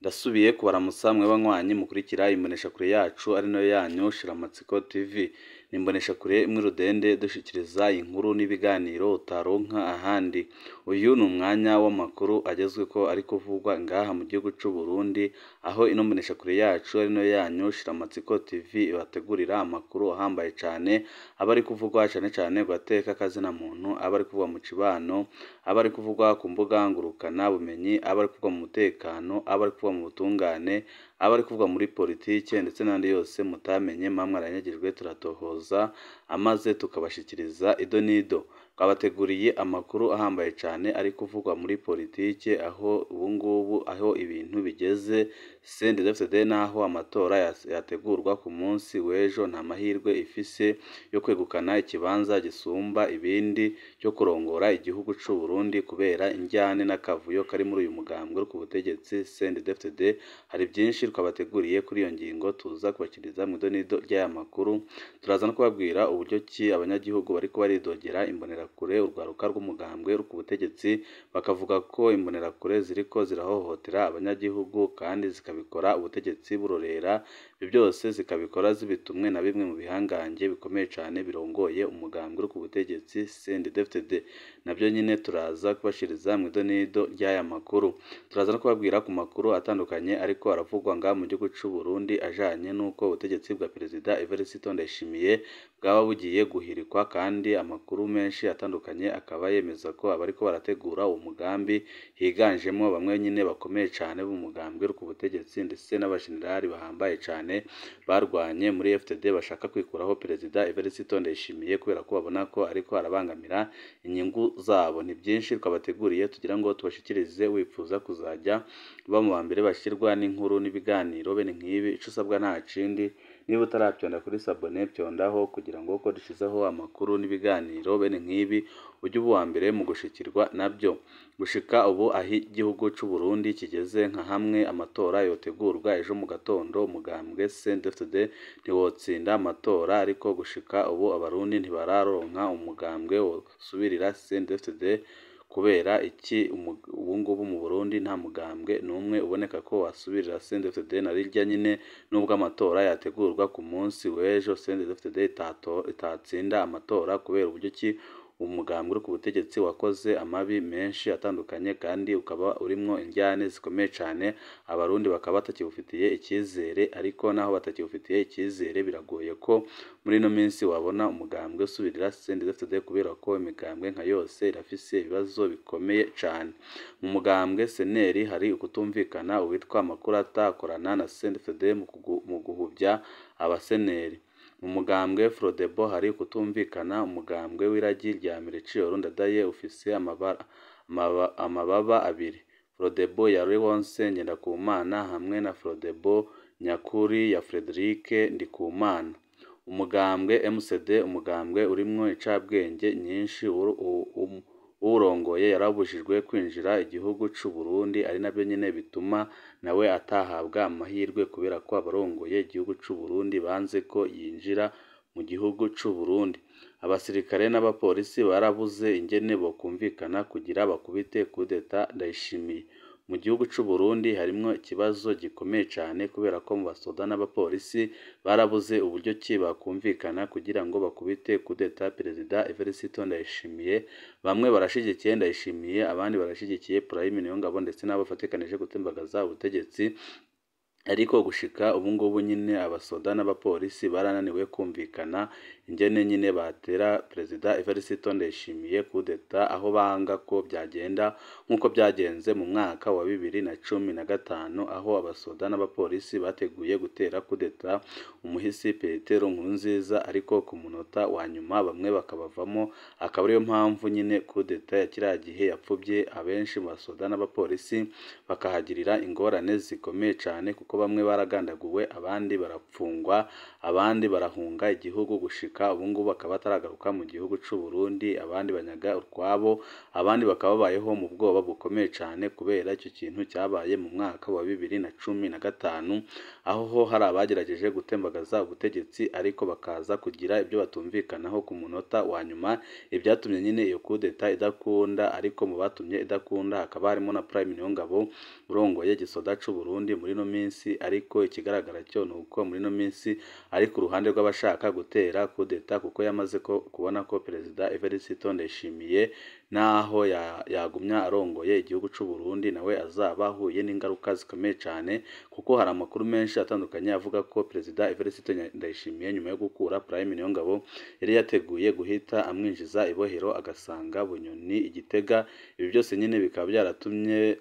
Ndasubiye kubaramutsa mwe banywanyi mukurikira imboneshakure yacu ari nayo yanyu Shiramatsiko TV. Ni imboneshakure imwe rudende dushikiriza inkuru n'ibiganiro utaronka ahandi. Uyu ni umwanya w'amakuru agezweko ari kuvugwa ngaha mu gihugu c'u Burundi, aho ino mboneshakure yacu ari nayo yanyu Shiramatsiko TV ibategurira amakuru ahambaye cane, aba ari kuvugwa cane cane ku gateka kazina muntu, aba ari kuvugwa mu cibano, aba ari kuvugwa ku mbuga ngurukana bumenyi, aba ari kuvugwa mu mutekano, aba ari kuvugwa mu butungane, aba ari kuvugwa muri politike ndetse n'andi yose mutamenye muba mwaranyagijwe turatohoza amaze tukabashikiriza ido n'ido. Twabateguriye amakuru ahambaye cane ari kuvugwa muri politike, aho ubungubu aho ibintu bigeze CNDD-FDD naho amatora yategurwa ku munsi w'ejo nta mahirwe ifise yo kwegukana ikibanza gisumba ibindi cyo kurongora igihugu c'u Burundi kubera indyane n'akavuyo kari muri uyu mugambwe uri ku butegetsi CNDD-FDD. Hari byinshi twabateguriye kuri iyo ngingo tuza kubashikiriza mw'ido n'ido ry'aya makuru. Turaza no kubabwira uburyo ki abanyagihugu bariko baridogera imbonerakure, urwaruka rw'umugambwe uri ku butegetsi, bakavuga ko imbonerakure ziriko zirahohotera abanyagihugu kandi zikabikora ubutegetsi burorera. Ibyo byose zikabikora zibitumwe na bimwe mu bihangange bikomeye cane birongoye umugambwe uri ku butegetsi CNDD-FDD. Navyo nyene turaza kubashikiriza mw'ido n'ido ry'aya makuru. Turaza no kubabwira ku makuru atandukanye ariko aravugwa ngaha mu gihugu c'u Burundi ajanye n'uko ubutegetsi bwa Perezida Evariste Ndayishimiye bwaba bugiye guhirikwa, kandi amakuru menshi atandukanye akaba yemeza ko abariko barategura uwo mugambi higanjemo bamwe nyine bakomeye cane b'umugambwe uri ku butegetsi ndetse n'abajenerali bahambaye cane barwanye muri FDD bashaka kwikuraho Perezida Evariste Ndayishimiye kubera ko babona ko ariko arabangamira inyungu zabo. Ni byinshi twabateguriye tugira ngo tubashikirize, wifuza kuzajya uba mu ba mbere bashirwa n'inkuru n'ibiganiro bene nk'ibi, ico usabwa nta kindi, niba utaravyonda kuri sabone vyondaho kugira ngo uko dushizeho amakuru n'ibiganiro bene nk'ibi ujye uba uwa mbere mu gushikirwa nabyo. Gushika ubu aho igihugu c'u Burundi kigeze nka hamwe amatora yotegurwa ejo mu gatondo, umugambwe CNDD-FDD ntiwotsinda amatora, ariko gushika ubu abarundi ntibararonka umugambwe wosubirira CNDD-FDD. Kubera iki ubungubu mu Burundi nta mugambwe n'umwe uboneka ko wasubirira CNDD-FDD na rirya nyine, nubwo amatora yategurwa ku munsi w'ejo CNDD-FDD itatsinda amatora kubera uburyo ki umugambwe uri ku butegetsi wakoze amabi menshi atandukanye kandi ukaba urimwo indyane zikomeye cane, abarundi bakaba batakiwufitiye icyizere. Ariko naho batakiwufitiye icyizere, biragoye ko muri ino minsi wabona umugambwe usubirira CNDD-FDD kubera ko imigambwe nka yose irafise ibibazo bikomeye cane. Mu mugambwe CNL hari ukutumvikana, uwitwa Makurata akorana na CNDD-FDD mu guhuvya abaseneri. Mu mugambwe Frodebo hari ukutumvikana, umugambwe w'iragi rya Melchior Ndadaye ufise amababa abiri, Frodebo ya Leonce Ngendakumana hamwe na Frodebo nyakuri ya Frederic Ndikumana. Umugambwe MCD, umugambwe urimwo incabwenge nyinshi, uwurongoye yarabujijwe kwinjira igihugu c'u Burundi, ari navyo nyene bituma nawe atahabwa amahirwe kubera ko abarongoye igihugu c'u Burundi banze ko yinjira mu gihugu c'u Burundi. Abasirikare n'abapolisi barabuze ingene bokumvikana kugira bakubite kudeta Ndayishimiye. Mu gihugu c'u Burundi harimwo ikibazo gikomeye cane kubera ko mu basoda n'abapolisi barabuze uburyo ki bakumvikana kugira ngo bakubite kudeta Perezida Evariste Ndayishimiye. Bamwe barashigikiye Ndayishimiye, abandi barashigikiye Prime Niyongabo ndetse n'abo bafatikanije gutembagaza ubutegetsi. Ariko gushika ubungubu nyine abasoda n'abapolisi barananiwe kumvikana ingene nyine batera Perezida Evariste Ndayishimiye kudeta, aho banga ko byagenda nk'uko byagenze mu mwaka wa 2015, aho abasoda n'abapolisi bateguye gutera kudeta umuhisi Petero Nkurunziza, ariko ku munota wa nyuma bamwe bakabavamo, akaba ariyo mpamvu nyine kudeta ya kiriya gihe yapfubye, abenshi mu basoda n'abapolisi bakahagirira ingorane zikomeye cane kuko kuko bamwe baragandaguwe, abandi barapfungwa, abandi barahunga igihugu gushika ubu ngubu bakaba bataragaruka mu gihugu c'u Burundi, abandi banyaga utwabo, abandi bakaba babayeho mu bwoba bukomeye cane kubera ico kintu cyabaye mu mwaka wa 2015, aho ho hari abagerageje gutembagaza ubutegetsi ariko bakaza kugira ibyo batumvikanaho ku munota wa nyuma, ibyatumye nyine iyo kudeta idakunda. Ariko mu batumye idakunda hakaba harimo na Prime Niyongabo urongoye igisoda c'u Burundi muri ino minsi, ariko ikigaragara cyo ni uko muri ino minsi ari ku ruhande rw'abashaka gutera kudeta, kuko yamaze kubona ko Perezida Evariste Ndayishimiye naho yagumya arongoye igihugu c'u Burundi nawe azaba ahuye n'ingaruka zikomeye cane, kuko hari amakuru menshi atandukanye avuga ko Perezida Evariste Ndayishimiye nyuma yo gukura Prime Niyongabo yari yateguye guhita amwinjiza ibohero agasanga Bunyoni igitega. Ibi byose nyine bikaba byaratumye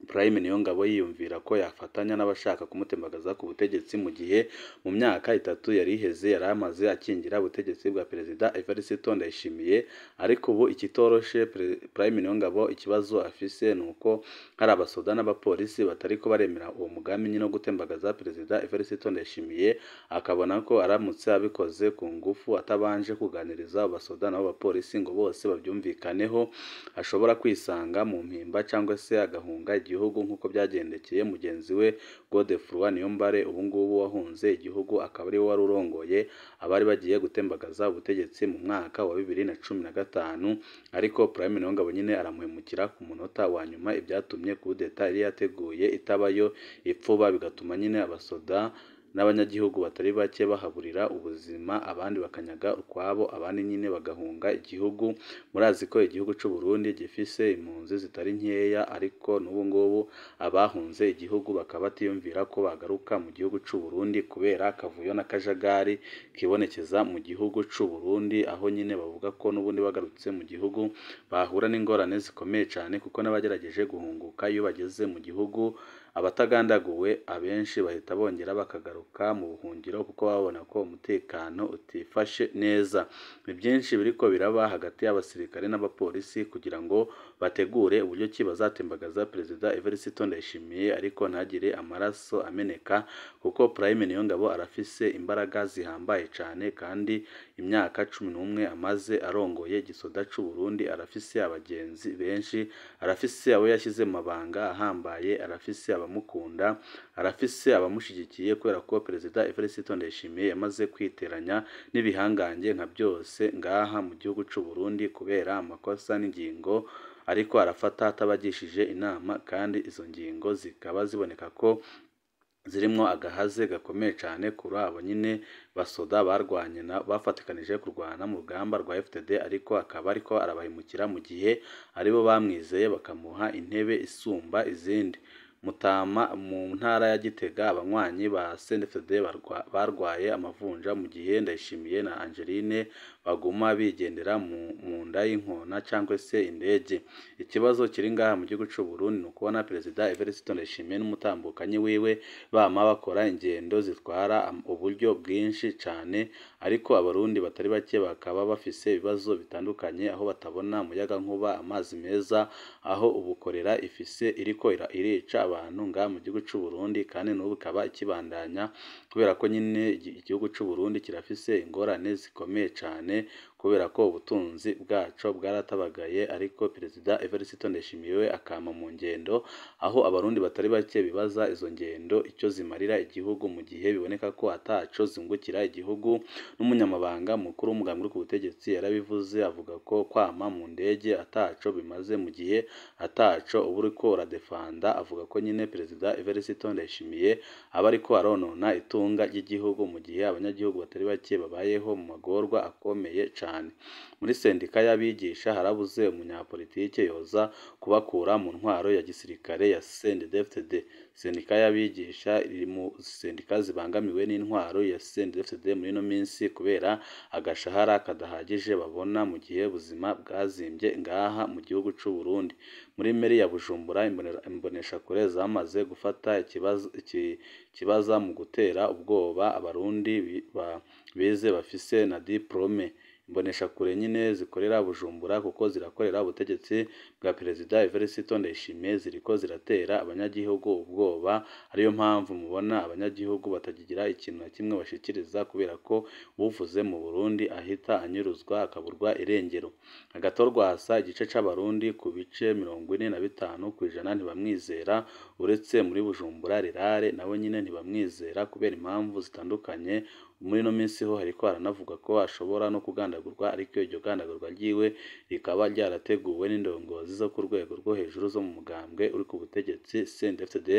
Prime Niyongabo yiyumvira ko yafatanya n'abashaka kumutembagaza ku butegetsi, mu gihe mu myaka 3 yari iheze yari amaze akingira ubutegetsi bwa Perezida Evariste Ndayishimiye. Ariko ubu ikitoroshe Prime Niyongabo ikibazo afise ni uko hari abasoda n'abapolisi batariko baremera uwo mugambi nyine wo gutembagaza Perezida Evariste Ndayishimiye, akabona ko aramutse abikoze ku ngufu atabanje kuganiriza abasoda n'abo bapolisi ngo bose babyumvikaneho, ashobora kwisanga mu mpimba cyangwa se agahunga igihugu nk'uko byagendekeye mugenzi we Godefroid Niyombare ubu ngubu wahunze igihugu, akaba ariwe wari urongoye abari bagiye gutembagaza ubutegetsi mu mwaka wa 2015, ariko Prime Niyongabo nyine aramuhemukira ku munota wa nyuma, ibyatumye kudeta yari yateguye itabayo ipfuba, bigatuma nyine abasoda n'abanyagihugu batari bake bahaburira ubuzima, abandi bakanyaga ukwabo, abandi nyine bagahunga igihugu. Murazi ko igihugu c'u Burundi gifise impunzi zitari nkeya, ariko n'ubu ngubu abahunze igihugu bakaba batiyumvira ko bagaruka mu gihugu c'u Burundi kubera akavuyo n'akajagari kibonekeza mu gihugu c'u Burundi, aho nyine bavuga ko n'ubundi bagarutse mu gihugu bahura n'ingorane zikomeye cane, kuko n'abagerageje guhunguka iyo bageze mu gihugu abatagandaguwe abenshi bahita bongera bakagaruka mu buhungiro, kuko babona ko umutekano utifashe neza. Ni byinshi biriko biraba hagati y'abasirikare n'abapolisi kugira ngo bategure uburyo ki bazatembagaza Perezida Evariste Ndayishimiye, ariko ntagire amaraso ameneka, kuko Prime Niyongabo arafise imbaraga zihambaye cane, kandi imyaka 11 amaze arongoye igisoda c'u Burundi, arafise abagenzi benshi, arafise abo yashyize mu mabanga ahambaye, arafise abamukunda, arafise abamushigikiye, kubera ko Perezida Evariste Ndayishimiye yamaze kwiteranya n'ibihangange nka byose ngaha mu gihugu c'u Burundi kubera amakosa n'ingingo ariko arafata atabagishije inama, kandi izo ngingo zikaba ziboneka ko zirimwo agahaze gakomeye cane kuri abo nyine basoda barwanye na bafatikanije kurwana mu rugamba rwa FDD, ariko akaba ariko arabahemukira mu gihe aribo bamwizeye bakamuha intebe isumba izindi. Mutama mu ntara ya Gitega abanywanyi ba CNDD-FDD barwaye amavunja, mu gihe Ndayishimiye na Angeline baguma bigendera mu nda y'inkona cyangwa se indege. Ikibazo kiri ngaha mu gihugu c'u Burundi ni ukubona Perezida Evariste Ndayishimiye n'umutambukanyi wiwe bama bakora ingendo zitwara uburyo bwinshi cane, ariko abarundi batari bake bakaba bafise ibibazo bitandukanye, aho batabona umuyagankuba, amazi meza, aho ubukorera ifise iriko irica abantu ngaha mu gihugu c'u Burundi, kandi n'ubu ikaba ikibandanya, kubera ko nyine igihugu c'u Burundi kirafise ingorane zikomeye cane, kubera ko ubutunzi bwaco bwaratabagaye, ariko Perezida Evariste Ndayishimiye we akama mu ngendo, aho abarundi batari bake bibaza izo ngendo icyo zimarira igihugu, mu gihe biboneka ko ataco zungukira igihugu. N'umunyamabanga mukuru w'umugambi uri ku butegetsi yarabivuze, avuga ko kwama mu ndege ataco bimaze mu gihe ataco uba uriko uradefanda. Avuga ko nyine Perezida Evariste Ndayishimiye aba ariko aronona itunga ry'igihugu, mu gihe abanyagihugu batari bake babayeho mu magorwa akomeye cane. Muri sendika y'abigisha harabuze umunyapolitike yoza kubakura mu ntwaro ya gisirikare ya CNDD-FDD. Sendika y'abigisha iri mu sendika zibangamiwe n'intwaro ya CNDD-FDD muri ino minsi, kubera agashahara kadahagije babona mu gihe ubuzima bwazimbye ngaha mu gihugu c'u Burundi. Muri meri ya Bujumbura imboneshakure zamaze gufata ikibaza mu gutera ubwoba abarundi bize bafise na diplome. Imboneshakure nyine zikorera Bujumbura kuko zirakorera ubutegetsi bwa Perezida Evariste Ndayishimiye, ziriko ziratera abanyagihugu ubwoba, ariyo mpamvu mubona abanyagihugu batakigira ikintu na kimwe bashikiriza kubera ko uwuvuze mu Burundi ahita anyuruzwa akaburwa irengero. Agatorwasa igice c'Abarundi ku bice 45% ntibamwizera, uretse muri Bujumbura Rirare nabo nyine ntibamwizera kubera impamvu zitandukanye. Muri ino minsi ho hariko haranavuga ko ashobora no kugandagurwa, ariko iryo gandagurwa ryiwe rikaba ryarateguwe n'indongozi zo ku rwego rwo hejuru zo mu mugambwe uri ku butegetsi CNDD-FDD,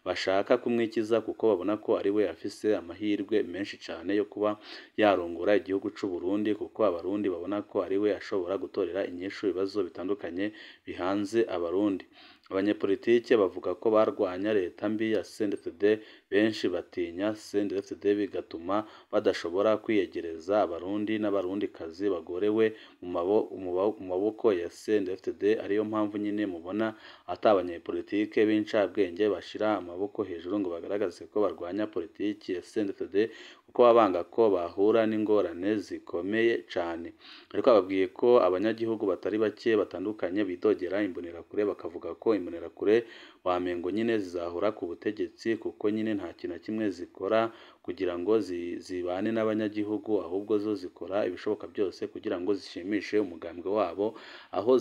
bashaka kumwikiza kuko babona ko ari we afise amahirwe menshi cane yo kuba yarongora igihugu c'u Burundi, kuko Abarundi babona ko ari we ashobora gutorera inyishu ibibazo bitandukanye bihanze Abarundi. Abanyepolitike bavuga ko barwanya leta mbi ya CNDD-FDD, benshi batinya CNDD-FDD bigatuma badashobora kwiyegereza Abarundi n'Abarundikazi bagorewe mu maboko ya CNDD-FDD, ariyo mpamvu nyine mubona ata abanyepolitike b'incabwenge bashira amaboko hejuru ngo bagaragaze ko barwanya politiki ya CNDD-FDD, kuko baba banga ko bahura n'ingorane zikomeye cane. Ariko bababwiye ko abanyagihugu batari bake batandukanye bidogera Imbonerakure, bakavuga ko Imbonerakure wamengo nyine zizahora ku butegetsi kuko nyine nta kintu na kimwe zikora kugira ngo zibane n'abanyagihugu, ahubwo zo zikora ibishoboka byose kugira ngo zishimishe umugambwe wabo, aho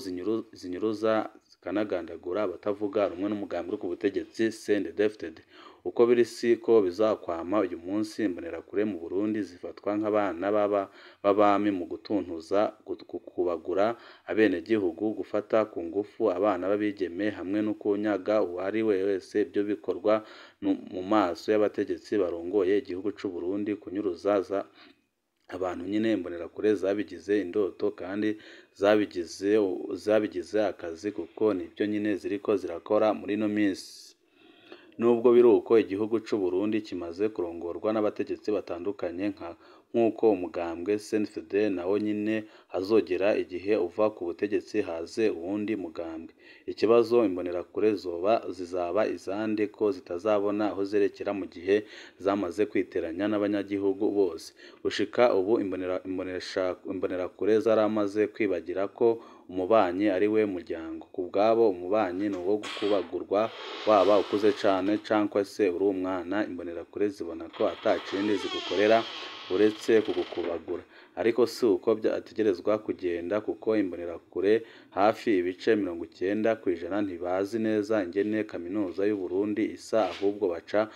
zinyuruza zikanagandagura abatavuga rumwe n'umugambwe uri ku butegetsi CNDD-FDD. Uko biri siko bizakwama uyu munsi. Imbonerakure mu Burundi zifatwa nk'abana b'abami mu gutuntuza, kubagura abenegihugu, gufata ku ngufu abana b'abigeme hamwe no kunyaga uwari we wese. Ibyo bikorwa mu maso y'abategetsi barongoye igihugu c'u Burundi. Kunyuruza abantu nyine Imbonerakure zabigize indoto kandi zabigize akazi, kuko nibyo nyine ziriko zirakora muri ino minsi. Nubwo biri uko, igihugu c'u Burundi kimaze kurongorwa n'abategetsi batandukanye, nk'uko umugambwe CNDD-FDD nawo nyine hazogera igihe uva ku butegetsi haze uwundi mugambwe. Ikibazo Imbonerakure zoba zizaba izande ko zitazabona aho zerekera mu gihe zamaze kwiteranya n'abanyagihugu bose. Gushika ubu Imbonerakure zaramaze kwibagira ko umubanyi ari we muryango. Ku bwabo umubanyi ni uwo gukubagurwa, waba ukuze cane cankwe se uri umwana. Imbonerakure zibona ko ata kindi zigukorera uretse kugukubagura. Ariko si uko byategerezwa kugenda, kuko Imbonerakure hafi ibice 90% ntibazi neza ingene kaminuza y'u Burundi isa, ahubwo baca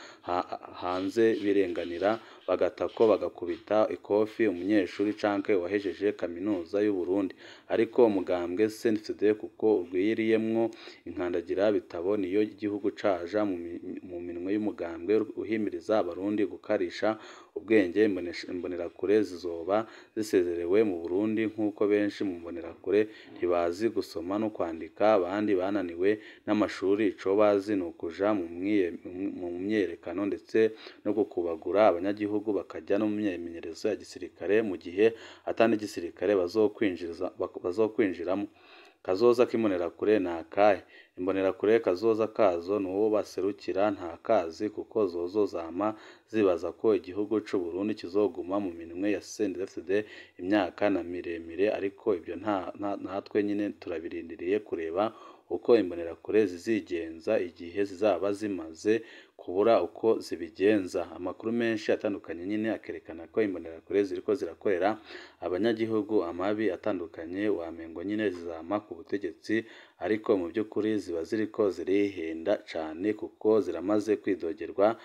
hanze birenganira bagatako bagakubita ikofi umunyeshuri canke uwahejeje kaminuza y'u Burundi. Ariko umugambwe CNDD-FDD kuko urwiriyemwo inkandagira bitabo, niyo igihugu caja mu minwe y'umugambwe uhimiriza Abarundi gukarisha ubwenge, Imbonerakure zizoba zisezerewe mu Burundi, nk'uko benshi mu Mbonerakure ntibazi gusoma no kwandika, abandi bananiwe n'amashuri, ico bazi ni ukuja mu myiyerekano ndetse no gukubagura abanyagihugu, bakajya no mu myimenyerezo ya gisirikare mu gihe ata n'igisirikare bazokwinjiramo. Kazoza k'Imbonerakure ni akahe? Imbonerakure kazoza kazo ni uwo baserukira ntakazi, kuko zozo zama zibaza ko igihugu c'u Burundi kizoguma mu minwe ya CNDD-FDD imyaka na miremire, ariko ibyo natwe nyine turabirindiriye kureba uko Imbonerakure zizigenza igihe zizaba zimaze kubura uko zibigenza. Amakuru menshi atandukanye nyine akerekana ko Imbonerakure ziriko zirakorera abanyagihugu amabi atandukanye, wamengo nyine zizama ku butegetsi, ariko mu by'ukuri ziba ziriko zirihenda cane kuko ziramaze kwidogerwa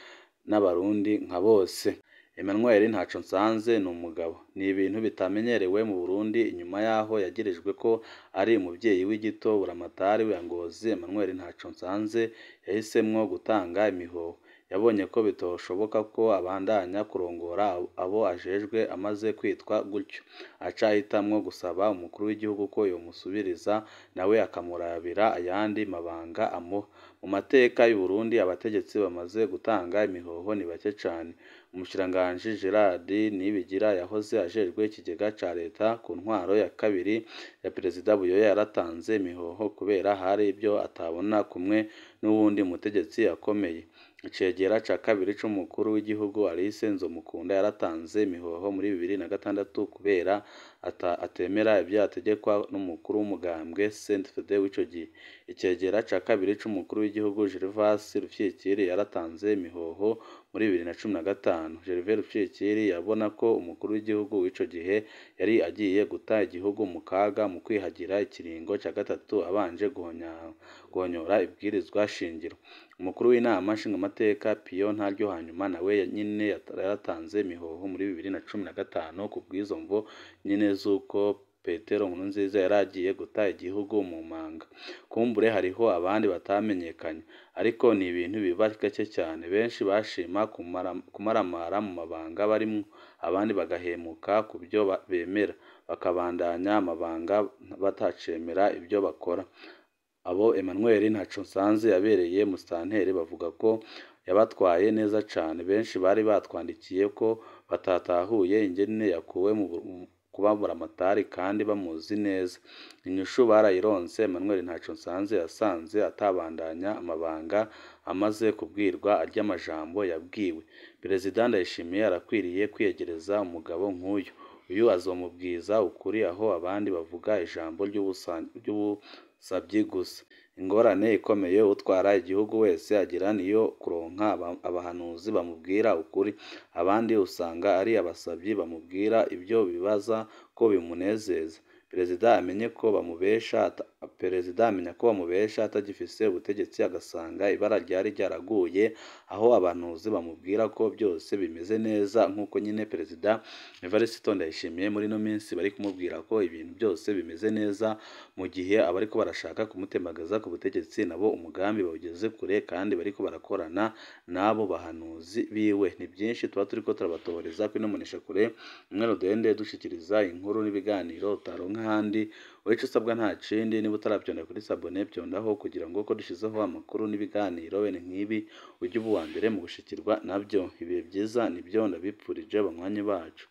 n'Abarundi nka bose. Emmanuel Ntaconsanze ni umugabo. Ni ibintu bitamenyerewe mu Burundi inyuma yaho yagirijwe ko ari umuvyeyi w'igito. Buramatari wa Ngozi Emmanuel Ntaconsanze yahisemwo gutanga imihoho. Yabonye ko bitoshoboka ko abandanya kurongora abo ajejwe amaze kwitwa gutyo, aca ahitamwo gusaba umukuru w'igihugu ko yomusubiriza nawe akamurabira ayandi mabanga amuha. Mu mateka y'u Burundi abategetsi bamaze gutanga imihoho ni bake cane. Umushikiranganji Gerard Nibigira yahoze ajejwe ikigega ca leta ku ntwaro ya kabiri ya Perezida Buyoya yaratanze imihoho kubera hari ibyo atabona kumwe n'uwundi mutegetsi akomeye. Icegera ca kabiri c'umukuru w'igihugu Alice Nzomukunda yaratanze imihoho muri 2006 kubera atemera ivyo ategekwa n'umukuru w'umugambwe CNDD w'ico gihe. Icegera ca kabiri c'umukuru w'igihugu Gervas Rufyikiri yaratanze imihoho muri 2015. Gervais Rufyikiri yabona ko umukuru w'igihugu w'ico gihe yari agiye guta igihugu mu kaga mu kwihagira ikiringo ca gatatu abanje guhonyora ibwirizwa shingiro. Umukuru w'inama nshingamateka Pio Ntaryohanyuma nawe nyene yaratanze imihoho muri 2015 kubw'izo mvo nyene z'uko Petero Nkurunziza yari agiye guta igihugu mu manga. Kumbure hariho abandi batamenyekanye, ariko ni ibintu biba gake cyane. Benshi bashima kumaramara mu mabanga barimwo, abandi bagahemuka ku byo bemera, bakabandanya amabanga batacemera ibyo bakora. Abo Emmanuel Ntaconsanze yabereye musitanteri bavuga ko yabatwaye neza cane. Benshi bari batwandikiye ko batatahuye ingene yakuwe mu kuba buramatari kandi bamuzi neza. Inyishu barayironse. Emmanuel Ntaconsanze yasanze atabandanya amabanga amaze kubwirwa arya majambo yabwiwe. Perezida Ndayishimiye arakwiriye kwiyegereza umugabo nk'uyu. Uyu azomubwiza ukuri aho abandi bavuga ijambo ry'ubusavyi gusa. Ingorane ikomeye utwara igihugu wese agira niyo kuronka abahanuzi bamubwira ukuri, abandi usanga ari abasavyi bamubwira ibyo bibaza ko bimunezeza. Perezida amenye ko bamubesha Perezida amenya ko bamubesha atagifise ubutegetsi, agasanga ibara ryari ryaraguye aho abahanuzi bamubwira ko byose bimeze neza, nk'uko nyine Perezida Evariste Ndayishimiye muri ino minsi bari kumubwira ko ibintu byose bimeze neza, mu gihe abariko barashaka kumutembagaza ku butegetsi nabo umugambi bawugeze kure kandi bariko barakorana n'abo bahanuzi biwe. Ni byinshi tuba turiko turabatohoreza kuri ino mboneshakure, imwe rudende dushikiriza inkuru n'ibiganiro utaronka ahandi. Wowe ico usabwa nta kindi, niba utaravyonda kuri sabone vyondaho kugira ngo uko dushizeho amakuru n'ibiganiro bene nk'ibi ujye uba uwa mbere mu gushikirwa navyo. Ibihe vyiza nivyo ndabipfurije banywanyi bacu.